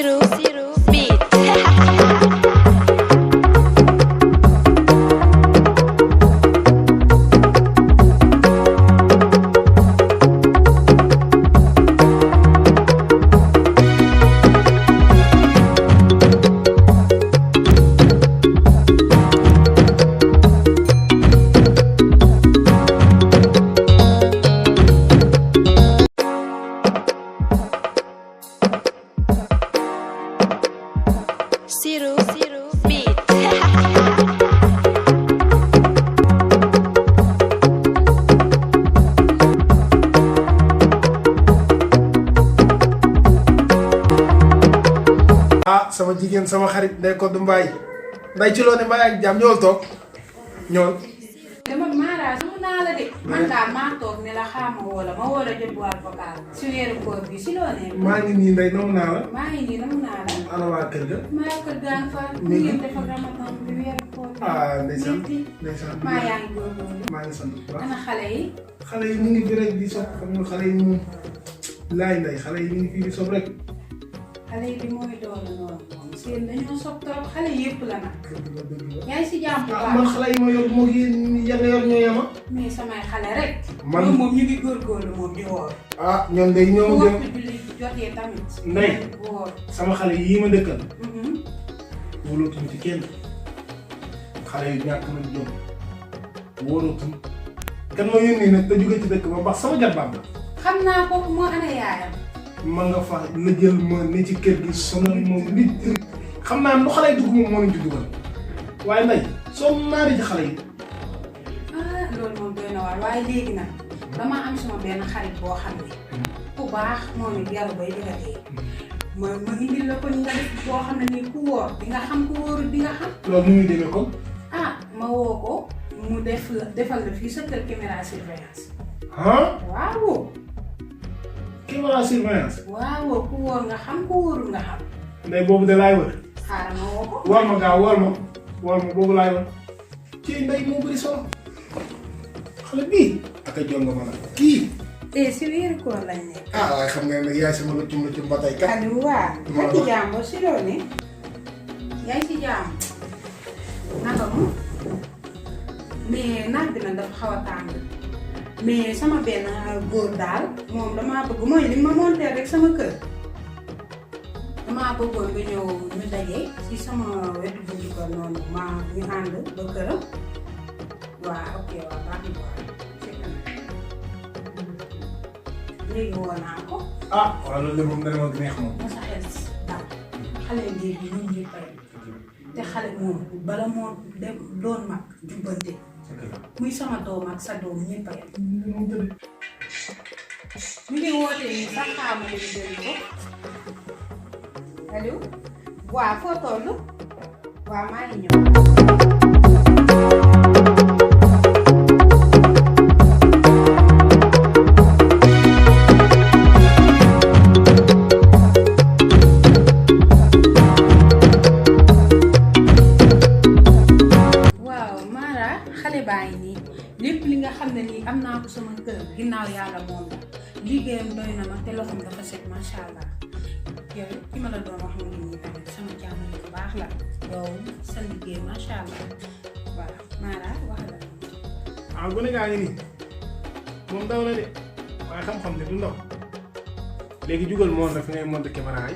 Siru Beat. Siru Beat. sama jigéen sama xarit Ndeye Codou Mbaye nday ci loo ne Mbaye ak jàmm ñëwal toog ñëwal. dama Mara su naa la de. man daal maa toog ne la xaama wala ma war a jot boîte vocale si weeru koor bi si loo ne. maa ngi nii Ndeye namu naa la. maa ngi nii namu naa la. ana waa kër ga. maa kër gaa nga fa. ñu ngi dafa ramadan bi weeru koor bi. ndeysaan ndeysaan. maa yaa ngi góorgóorlu. maa ngi sant bu baax. ana xale yi. xale yi ñu ngi fi rek di sopp xam nga xale yi moom laay Ndeye xale yi ñu ngi fi di sopp rek. xale yi bi mooy doon noonu moom seen dañoo sopp trop xale yëpp la nag. dëgg la. yaa ngi si jàmm bu man baax. xale yi ma yor moo yéen ya nga yor ñoo yama. mais samay xale rek. man ñoom moom ñu ngi góorgóorlu moom di woor. ñoom day ñoom bu dem waxtu julli jotee tamit. Ndeye. woor. sama xale yii ma dëkkal. wóolootuñu ci kenn xale yu ñàkk nañ jom wóolootuñ kan ma yónni nag te jóge ci dëkk ba baax sama jarbaat la. xam naa ko moo ana yaayam. ma nga fa la jël ma ne ci kër gi sonal moom nit xam naa lu xale yi dugg moom moo leen ci dugal waaye nday soo naari ci xale yi. loolu moom doy na waar waaye léegi nag dama am sama benn xarit boo xam ne ku baax moom it yaru bay dinga dee ma indil la ko ñu nga def boo xam ne nii ku wóor di nga xam ku wóorul di nga xam. loolu nu muy demee kon. ma woo ko mu defal la fii sa kër caméra surveillance. waaw. caméra surveillance. waaw ku wóor nga xam ku wóorul nga xam. nday boobu de laay wër. xaaral ma woo ko. war ma gaaw war ma boobu laay wër. ci nday moo bëri solo xale bii ak a jonga ma nag kii. si weeru koor lañ nekk. waaye xam nga nag yaay sama lëccum ba tey kat. Aliou waa. ak ci jàmbur si loolu ne. yaa ngi ci jàmm. naka mu. mais naaj bi nag dafa xaw a tàng. mais sama benn góor daal moom damaa bëgg mooy li ma monter rek sama kër. damaa bëggoon nga ñëw ñu daje si sama wetu buntu kër noonu ñu ànd ba këram. waaw ok waaw baax na waaw fekk na léegi woo naa ko. waaw loolu de moom dana ma neex moom. ma sa xel daal xale léegi ñun ñuy fay te xale moom bala moo dem doon mag jubbante muy sama doom ak sa doom ñëpp a yem. ñu ngi woote nii sax xaaral ñu jël ko allo waaw foo toll waaw maa ngi ñëw. xale baa ngi nii lépp li nga xam ne nii am naa ko sama kër ginnaaw yàlla moom la liggéeyam doy na ma te loxoom dafa set macha allah yow ki ma la doon wax mu ngi nii tamit sama jàmm bu baax la yow sa liggéey macha allah waaw Mara wax la. gone gaa ngi nii moom daw na de waaye xam-xam ne du ndaw léegi jugal monte fi ngay monte caméra yi.